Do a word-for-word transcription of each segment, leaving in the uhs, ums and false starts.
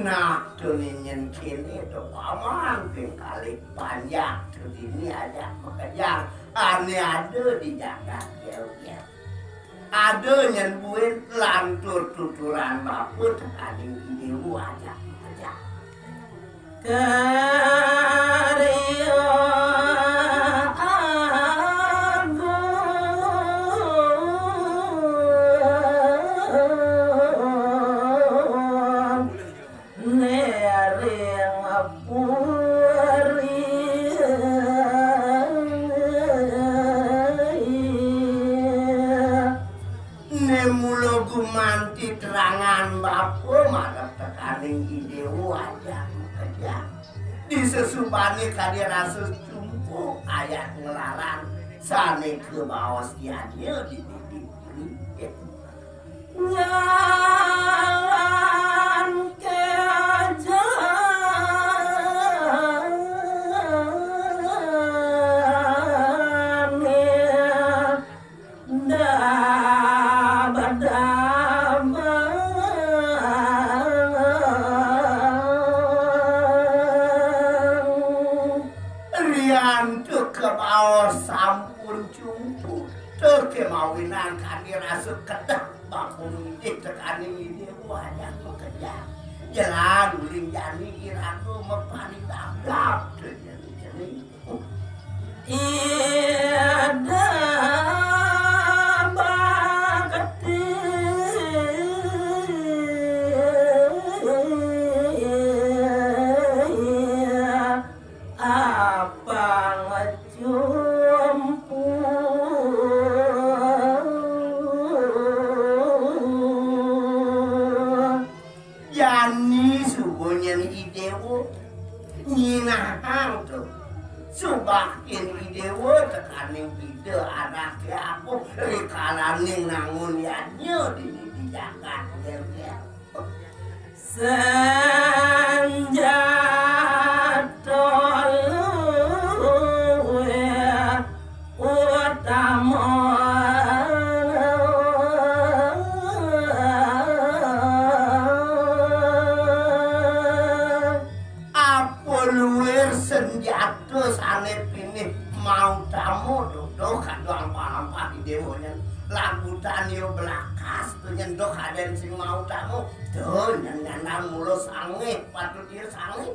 Nah, tu ninyen kini tu paman ping kali panjak tu dini aja makejang. Ane ada di jagat jauh ya. Ada nyen buin lantur tuturan bapa tekaning idewa aja makejang. Karya agung nering puri. Ne mula gumanti terangan bapa marep tekaning idewa aja makejang. Di sesubane kadi rasa cumpu ayat nglarang sane kabaos yadnya di didi. Jalan kejane dabadabang. Riantuk kabaos sampun cumpu, tur kemawinan kadi rasa kedah bapa ngidih tekaning idewa aja makejang. Jelan uling jani iraga maparidabdab. Ida bakti apang cumpu. Jani suba nyen idewa nyinahang tu subaktin idewa tekaning Ida Anake Agung rikalaning nangun yadnya dini di jagat Gerger. Sanjata luwih utama. Apa luwih sanjata sane pinih mautama, duh, duh, kadu ampah-ampah idewa nyen. Lagutan ya belakas, tu nyen duh kaden sing mautama. Duh, nyen nyandang mula sangih, patut ya sangih.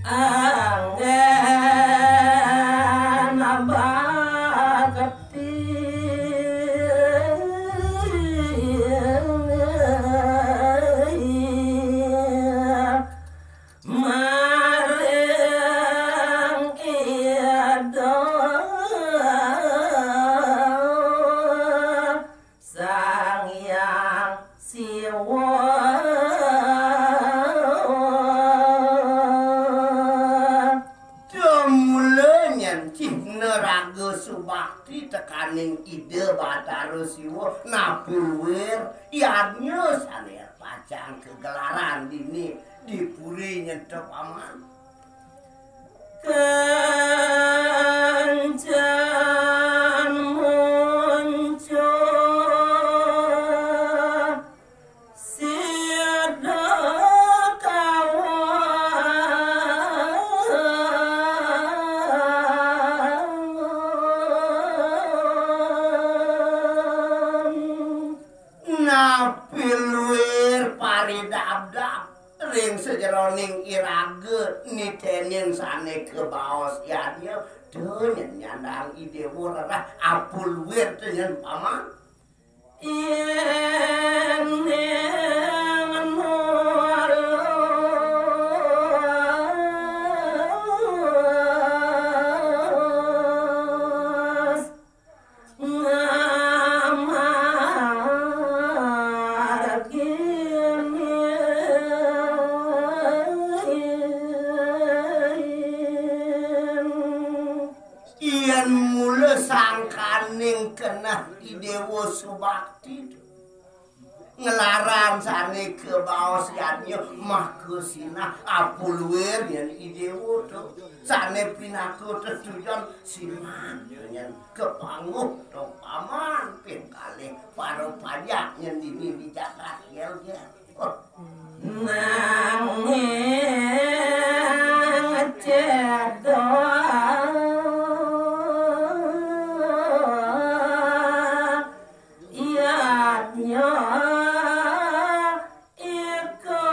Anggen bakti maring Ida Sang Hyang Siwa. Tumula nyen cihna raga subakti tekaning Ida Batara Siwa, napi luwih yadnya sane pacang kagelaran dini di puri nyen to, Paman. Kancen muncuh sida kawan. Napi luir paridabdab ring sajeroning iraga nitenin sane kabaos yadnya, to nyen nyandang idewa rereh apa luir to nyen, Paman. Yen ning nulis ngamah Keneh I Déwa subakti to. Nglarang sané kabaos yadnya maka sinah apuluir yén I Déwa to. Sané pinaka tetujon sinah yén kapangguh to paman ping kalih para pajak yén dini di jagat yel-yel. Nanging cedok yadnya iko.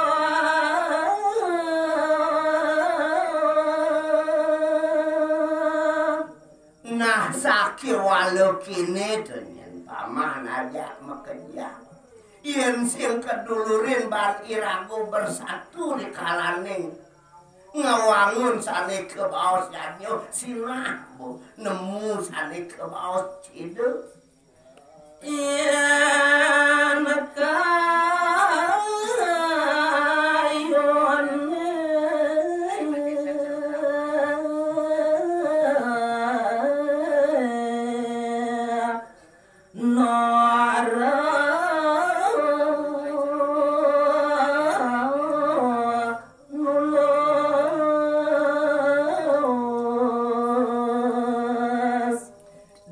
Nah, sakéwala kéné to nyén paman ajak makejang. Yén sing kadulurin ban iraga bersatu rikalaning ngawangun sané kabaos yadnya sinah, Bu, nemu sané kabaos cida. Yén kayun nara nulus.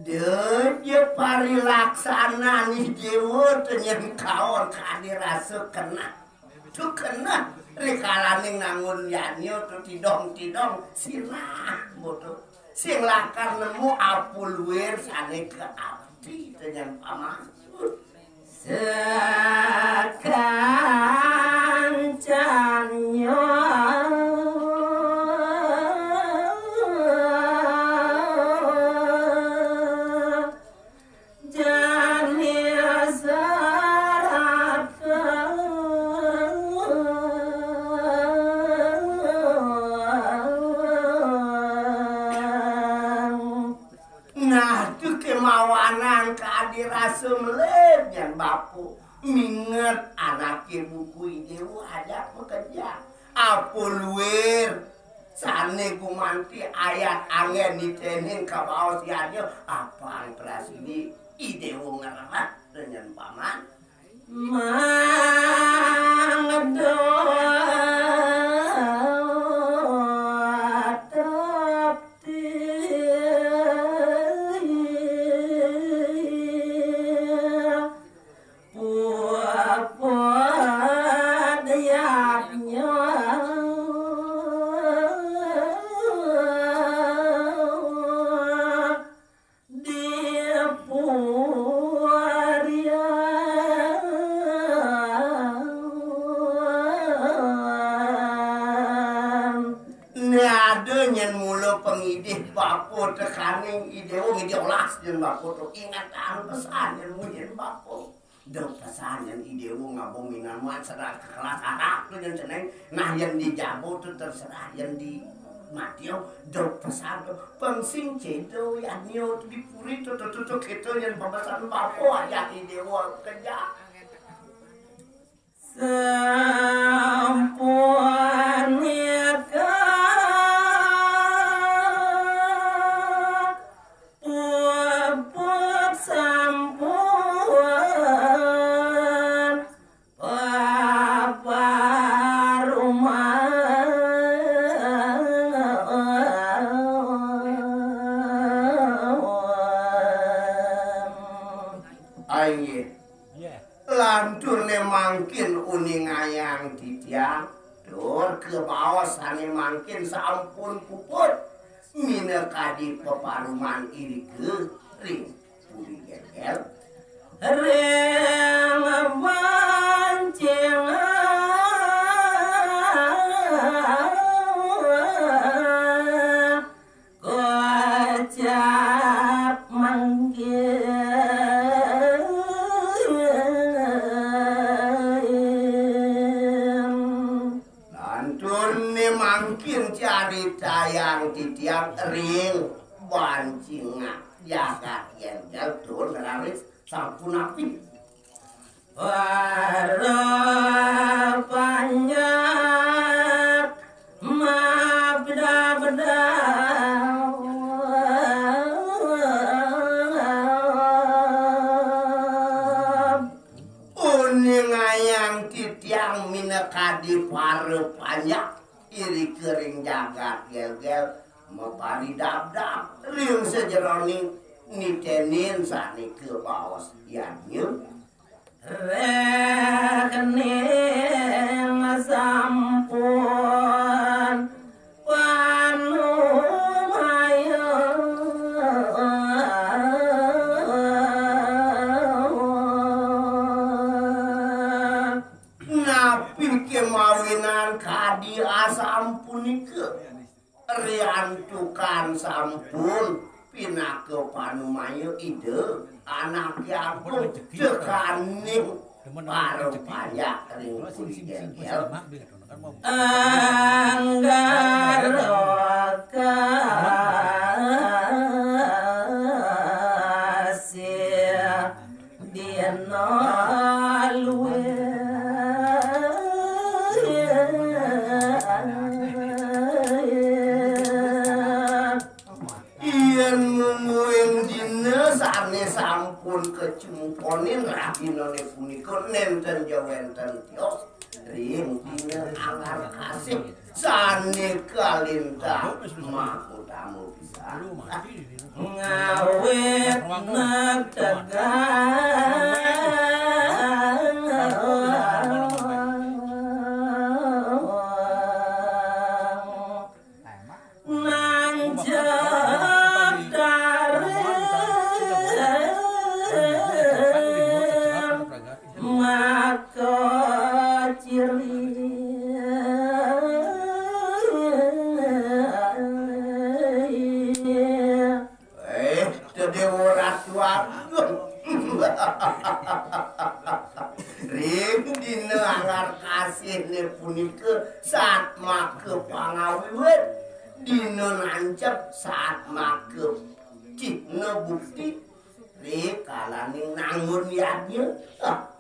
Déja parilaksanan I Déwa to nyén kaon kadi rasa keneh. To keneh rikalaning nangun yadnya to tidong-tidong sinah, Bu, to. Sing lakar nemu apuluir sané kaabdi to nyén pamaksud. Sakancan nyawa jani sarat. Nah, tu kémawanan kadi rasa melib nyén bapa. Minget anaké buku I Déwa ajak makejang. Apa luir sané gumanti ayat anggén nitenin kabaos yadnya apang prasidi I Déwa ngrereh nyén paman. Mangda tepti puput yadnya. Di purian. Né ada nyén mula pangidih bapa tekaning I Déwa ngidih olas nyén bapa to ingetan pesan nyén munyin bapa. Duh pesan nyén I Déwa ngabung minaman sedar kekelas arak to nyén ceneng. Nah, yén di jaba to terserah, yén di matia duh pesan to. Pang sing céda yadnya to di puri to, to, to, to kéto nyén pepesan bapa ajak I Déwa kejang. Sampun nika puput sampun paparuman. Ai nggih. Lanturné mangkin uningayang titiang, tur kabaos sané mangkin sampun puput, minakadi peparuman irika ring puri Gélgél. Ring bancingan kocap mangkin. Lanturné mangkin caritayang titiang ring bancingan jagat Gélgél tur raris sapunapi. Para panjak mabda-bda. Titiang minakadi para panjak, iri kering jagat gelgel, mapari dabdab ring sajeroning nitenin sane kabaos yadnya. Rekening sampun panumaya. Napi kemawinan kadi asampunika? Riantukan sampun pinaka panumaya Ida Anake Agung tekaning para panjak ring puri jengkel. Anggara kasih dina luwih. Yen mungguing dina sane sampun kacungkonin, radinane punika nenten ja wenten tios ring dina anggar kasih sane kalintang mahutama pisan. Ngawit negtegang nancep taring maka ciri. Eh, Dewa Ratu Agung. Ring dina anggar kasihne punika satmaka pangawiwit, dina nancep satmaka cihna bukti, ri kalaning nangun yadnya. Ah,